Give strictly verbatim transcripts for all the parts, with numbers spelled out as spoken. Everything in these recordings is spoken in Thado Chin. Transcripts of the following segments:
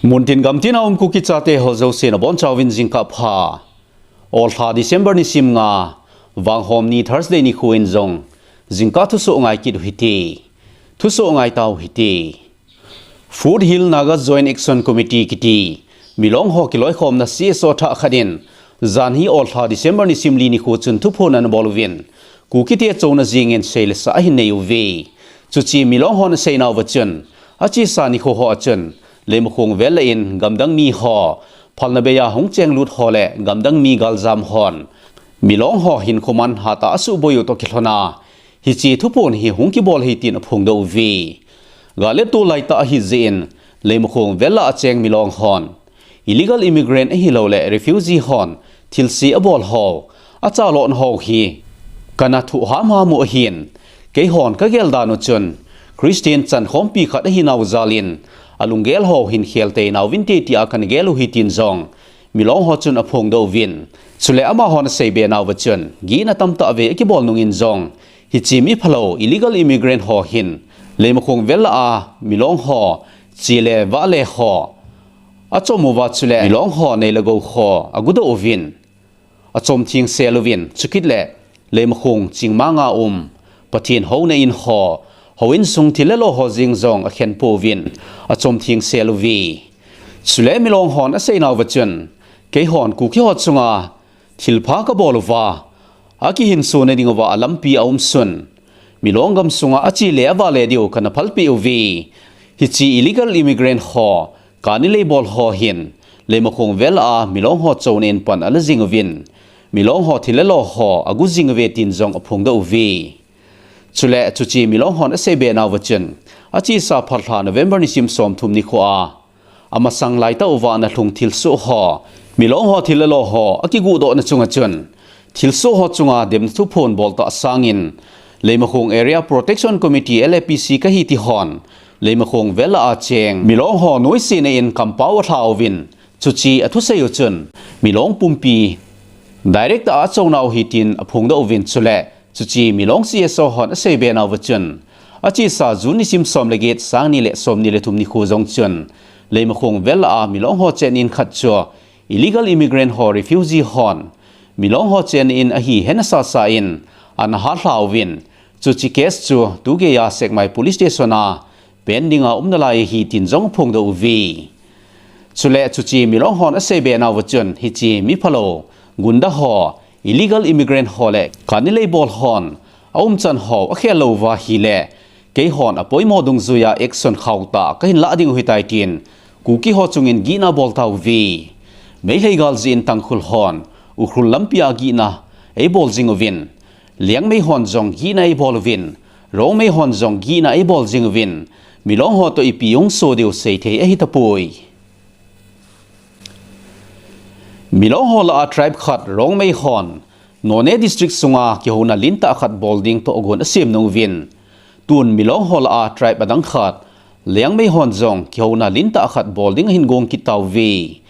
Muntin gamtin a um Kuki chate ho jouse nabonchauvin jingkah pha. Olha December nisim nga, Vanghom ni Thursday nikho in jong jingkah thusoh ngai kit u hite. Thusoh ngai tau hite. Foothill Naga Joint Action Committee kiti Milong ho kiloikhomna C S O thah khat in, janhi olha December nisim li nikho chun thuphon anabol uvin, Kukite chouna jingin seilesa ahin nei uve. Chuche Milong hon aseinauva chun, achesa nikho ho a chun, Leimakhong vel a in gamdang mi ho, phalna bei a hung chenglut ho le gamdang mi galjam hon Milong ho hinkho man hatah a asuhboi u toh kilhona, hiche thuphon hi hung kibol ahi tin aphongdoh uve. Gal le tol laitah ahi jeh in, Leimakhong vel a acheng Milong hon, illegal immigrant ahilouleh refugee hon thilse abol ho, achalhahna ho hi kana thuh hamham u ahin, keihon kagel dan u chun, Christian chankhompi khat ahinau jal in, alunggel ho hin khel tei nauvinte tia kana gel u ahi tin jong Milong ho chun aphongdoh uvin. Chule amahon aseibe nauva chun, gihna tamtah vei akibol nungin jong, hiche miphalou illegal immigrant ho hin, Leimakhong vel a Milong ho, che le vah le ho achom uva chule Milong ho nei le gou ho agudoh uvin, achom theng sel uvin, chukit le Leimakhong chingmang a um Pathen houna in ho, houin sung thil le lo ho jeng jong akhen pouvin, achom theng sel uve. Chule Milong hon aseinauva chun, keihon Kuki ho chunga thilpha kabol uva, akihinso nading uva alampi aumsun, Milong gamsunga ache le avah le diu kana phalpeh uve. Hiche illegal immigrant ho, kani lei bol ho hin, Leimakhong vel a Milong ho chouna in pan ala jing uvin, Milong ho thil le lo ho agu jing uve tin jong aphongdoh uve. Chule chuche Milong hon aseibe nauva chun, achesa phatlha November nisim somthum nikho a, amasang laitah uva ana lhung thilsoh ho, Milong ho thil le lo ho akiguhdohna chunga chun, thilsoh ho chunga demna thuphon bol tah sangin, Leimakhong Area Protection Committee, L A P C kahi ti hon, Leimakhong vel a acheng Milong ho noisena in kampao alha uvin, chuche athusei u chun, Milong pumpi direct a achounau ahi tin aphongdoh uvin, chule chuche Milong C S O hon aseibe nauva chun, achesa June nisim som le get, sang ni le som ni le thum nikho jong chun, Leimakhong vel a Milong ho chenna in khat chu illegal immigrant ho, refugee hon Milong ho chenna in ahi hena sasa in ana halha uvin, chuche case chu tugei a Sekmai Police Station a pending a um nalai ahi tin jong aphongdoh uve. Chule chuche Milong hon aseibe nauva chun, hiche miphalou gunda ho, illegal immigrant ho le kani lei bol hon aumchan ho akhel lou uva ahile, keihon apoimo dungjuia action khauh tah kahin lah ding u ahitai tin Kuki ho chungin gihna abol tauve. Meitei gal jeh in Tangkhul hon Ukhrul lampi a gihna eibol jing uvin, Liangmei hon jong gihna eibol uvin, Rongmei hon jong gihna eibol jing uvin, Milong ho toh ipi hung soh diu seithei ahitapoi. Milong ho lah a tribe khat Rongmei hon Noney District sunga kihouna lentah khat bol ding tohgon asem nung uvin, tun Milong ho lah a tribe adang khat Liangmei hon jong kihouna lentah khat bol ding ahin gong kit tauve.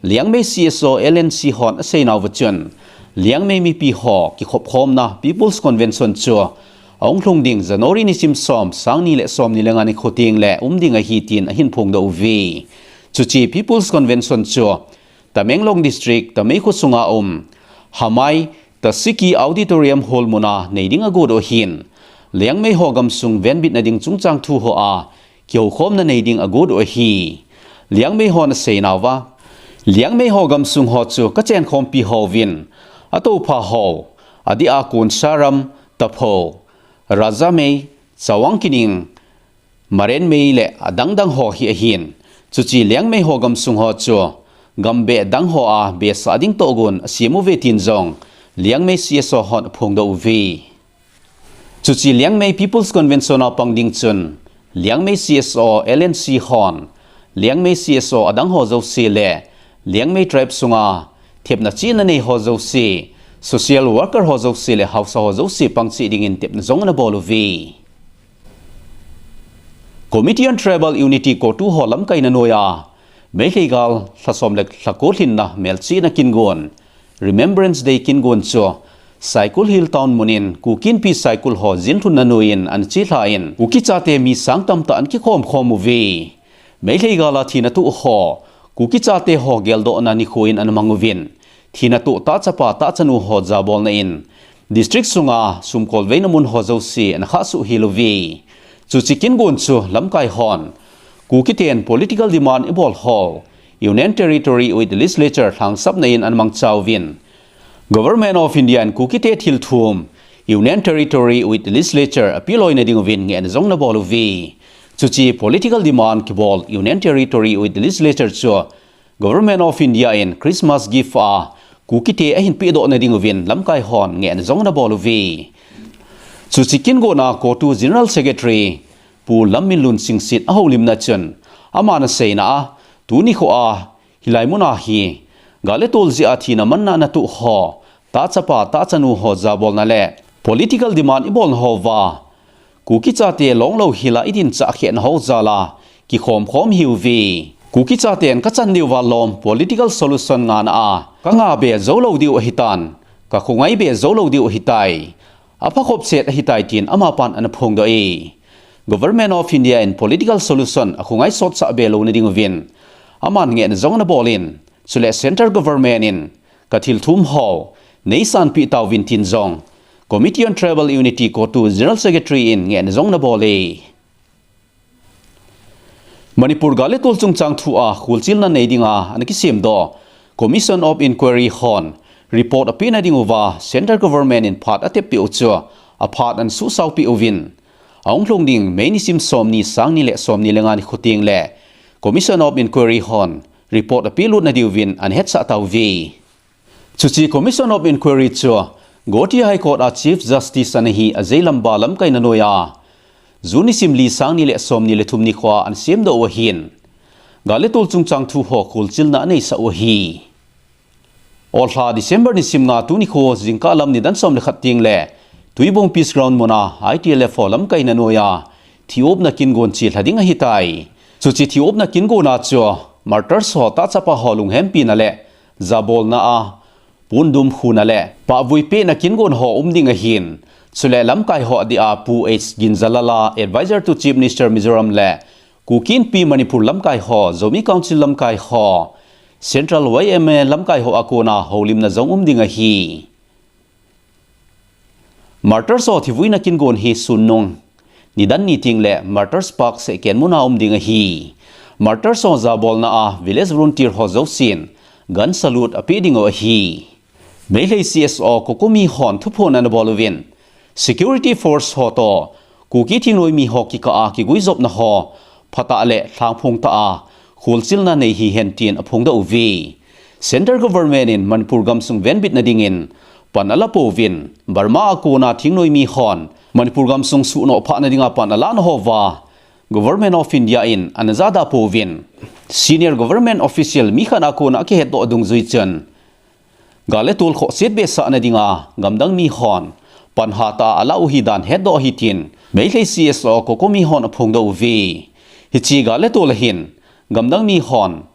Liangmei C S O L N C hon aseinauva chun, Liangmei mipi ho kikhopkhomna People's Convention chu ahung lhung ding January nisim som, sang ni le som ni le nga nikho teng le um ding ahi tin ahin phongdoh uve. Chuche People's Convention chu Tamenglong District, Tameikhu sunga um Hamai Tasiki Auditorium Hall muna nei ding agot u ahin, Liangmei ho gamsung venbitna ding chungchang thu hoa kihoukhomna nei ding agot u ahi. Liangmei hon aseinauva, Liangmei ho gamsung ho chu kachenkhompi houvin, atoupha ho, adeh a Konsaram, Tapho, Rajamei, Chawang Kining, Marenmei le adangdang ho hi ahin, chuche Liangmei ho gamsung ho chu gambeh dang hoa behsah ding tohgon asem uve tin jong Liangmei C S O hon aphongdoh uve. Chuche Liangmei People's Convention a pang ding chun, Liangmei C S O L N C hon, Liangmei C S O adang ho jouse le Liangmei tribe sunga thepna chihna nei ho jouse, social worker ho jouse le haosa ho jouse pangcheh dingin tepna jong anabol uve. Committee on Tribal Unity, CoTU ho lamkaina noiya, Meitei gal lha som le lha ko lhinna melchihna kingon, Remembrance Day kingon chu Saikul Hill Town munin Kuki Inpi Saikul ho jinlhunna noiyin ana chelhan, Kuki chate mi sang tamtah ana kikhom khom uve. Meitei gal a thina tuh ho Kuki chate ho geldohna nikho in ana mang uvin, thina toh tah chapa tah chanu ho jabolna in district sunga sumkolveina mun ho jouse ana khahsuh hel uve. Chuche kin gon chu lamkai hon Kuki ten political demand ibol ho Union Territory with Legislature lhangsapna in ana mangcha uvin, Government of India in Kuki te thil thum Union Territory with Legislature apeh loina ding uvin ngehna jong ana bol uve. Chuche political demand kibol Union Territory with Legislature chu Government of India in Christmas gift a Kuki te ahin pehdohna ding uvin lamkai hon ngehna jong ana bol uve. Chuche kin gon a CoTU General Secretary Pu Lamminlun Singsit ahoulimna chun, aman aseina a, tuni nikho a hilai mun a hi gal le tol jeh a thina manna ana toh ho, tah chapa tah chanu ho jabolna le political demand ibolna hou va Kuki chate longlou hel a idin chah khehna ho jal a kikhom khom ahiuve. Kuki chaten kachan diu va lom political solution ngahna a kangah be jou lou diu ahitan, kakhongai be jou lou diu ahitai. Apha khop set ahitai tin amapan ana phongdoh e. Government of India in political solution akhongai sotsah be louna ding uvin aman ngehna jong ana bol in, chule Central Government in kathil thum ho neisanpeh tauvin tin jong Committee on Tribal Unity CoTU General Secretary in ngehna jong ana bol e. Manipur gal le tol chungchang thu a kholchilna nei dinga ana kisemdoh Commission of Inquiry hon report apehna ding uva Central Government in phat atep peh u chu aphat ana suhsao peh uvin, ahung lhung ding May nisim somni, sangni le somni le nga nikho teng le Commission of Inquiry hon report apeh lutna diuvin ana hetsah tauve. Chuche Commission of Inquiry chu Guwahati High Court a Chief Justice ana hi Ajay Lamba lamkaina noiya June nisim li, sangni le somni le thum nikho a ana semdoh u ahin, gal le tol chungchang thu ho kholchilna aneisah u ahi. Olha December nisim nga, tuni nikho jingkah lam nidan som le khat teng le Tuibong Peace Ground muna I T L F ho lamkaina noiya thihopna kin gon chelha ding ahitai. Chuche thihopna kin gon a chu martyrs ho tah chapa ho lunghempina le jabolna a pondum khuna le pahvui pehna kin gon ho um ding ahin, chule lamkai ho adia Pu H Ginjalala, Advisor to Chief Minister Mizoram le Kuki Inpi Manipur lamkai ho, Zomi Council lamkai ho, Central Y M A lamkai ho a kona houlimna jong um ding ahi. Martyrs ho thivuina kin gon hi sun nung nidan ni teng le Martyrs Park Sehken muna um ding ahi. Martyrs ho jabolna a village volunteer ho jousen gun salute apeh ding u ahi. Meitei C S O COCOMI hon thuphon ana bol uvin, security force ho toh Kuki thingnoimi ho kikah a kiguijopna ho phatah le lhangphong tah a kholchilna nei hihen tin aphongdoh uve. Central Government in Manipur gamsung venbitna dingin pan ala pouvin, Burma a kona thingnoimi hon Manipur gamsung suhnoh phahna dinga pan alahna hou va Government of India in ana jada pouvin, senior government official mi khat a kona akihetdoh dungjui chun, gal le tol khohset behsahna dinga gamdang mi hon pan hatah a alah u ahi dan hetdoh ahi tin Meitei C S O COCOMI hon aphongdoh uve. Hiche gal le tol a hin gamdang mi hon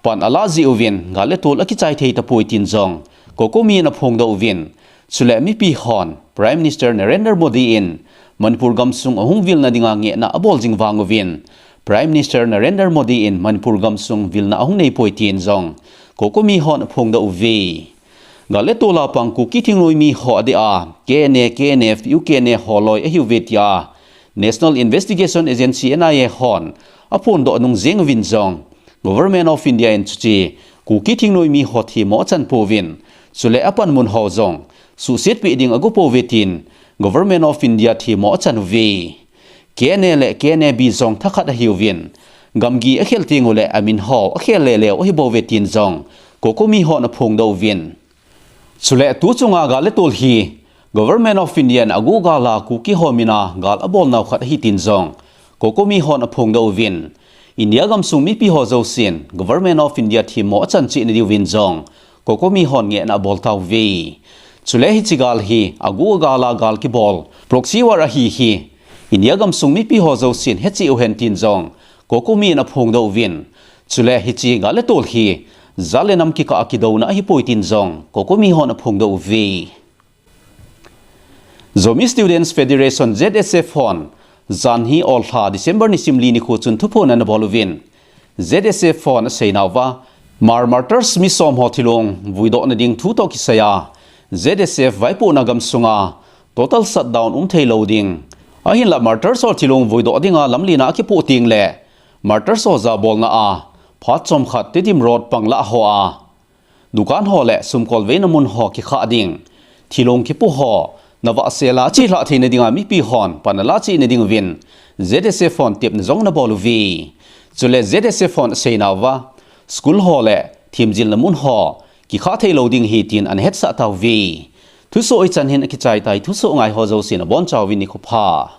pan alah jeh uvin gal le tol akichai thei tapoi tin jong COCOMI in aphongdoh uvin, chule mipi hon Prime Minister Narendra Modi in Manipur gamsung ahung vilna dinga ngehna abol jing vang uvin, Prime Minister Narendra Modi in Manipur gamsung vilna ahung neipoi tin jong COCOMI hon aphongdoh uve. Gal le tol a pang Kuki thingnoimi ho adia K N A, K N F, U K N A holoi ahiuve tia National Investigation Agency, N I A hon aphondoh nung jeng uvin jong, Government of India in chuche Kuki thingnoimi ho themmo achan pouvin, chule apanmun ho jong suhsetpeh ding ago pouve tin Government of India themmo achan uve. K N A le K N A B jong thakhat ahiuvin, gamgi akhel teng uleh amin ho akhel leleu ahibouve tin jong COCOMI hon aphongdoh uvin. Chule tu chunga gal le tol hi Government of India in aguh gal a Kuki ho mina gal abolnau khat ahi tin jong COCOMI hon aphongdoh uvin, India gamsung mipi ho jousen Government of India themmo achan cheh nadiuvin jong COCOMI hon ngehna abol tauve. Chule hiche gal hi aguh gal a gal kibol proxy war ahi hi India gamsung mipi ho jousen hecheh uhen tin jong COCOMI in aphongdoh uvin, chule hiche gal le tol hi jat le nam kikah a kidouna ahipoi tin jong COCOMI hon aphongdoh uve. Zomi Students Federation, Z S F hon janhi olha December nisim li nikho chun thuphon ana bol uvin, Z S F hon aseinauva, Mar Martyrs mi som ho thilong vuidoh na ding thu toh kisai a, Z S F vaipohna gamsunga total shutdown um thei lou ding. Ahinlah Martyrs ho thilong vuidoh dinga lamlen a kipoh teng le Martyrs ho jabolna a phat chomkhat Tedim Road panglah hoa dukan ho le sumkol veina mun ho kikhah ding. Thilong kipoh ho navahsel a chihlah theina dinga mipi hon pan ala cheh na ding uvin Z S F hon tepna jong ana bol uve. Chule Z S F hon aseinauva school ho le themjilna mun ho kikhah thei lou ding ahi tin ana hetsah tauve. Thusoh hichan hin akichai tai, thusoh ngai ho jousen abonchauvin nikho pha.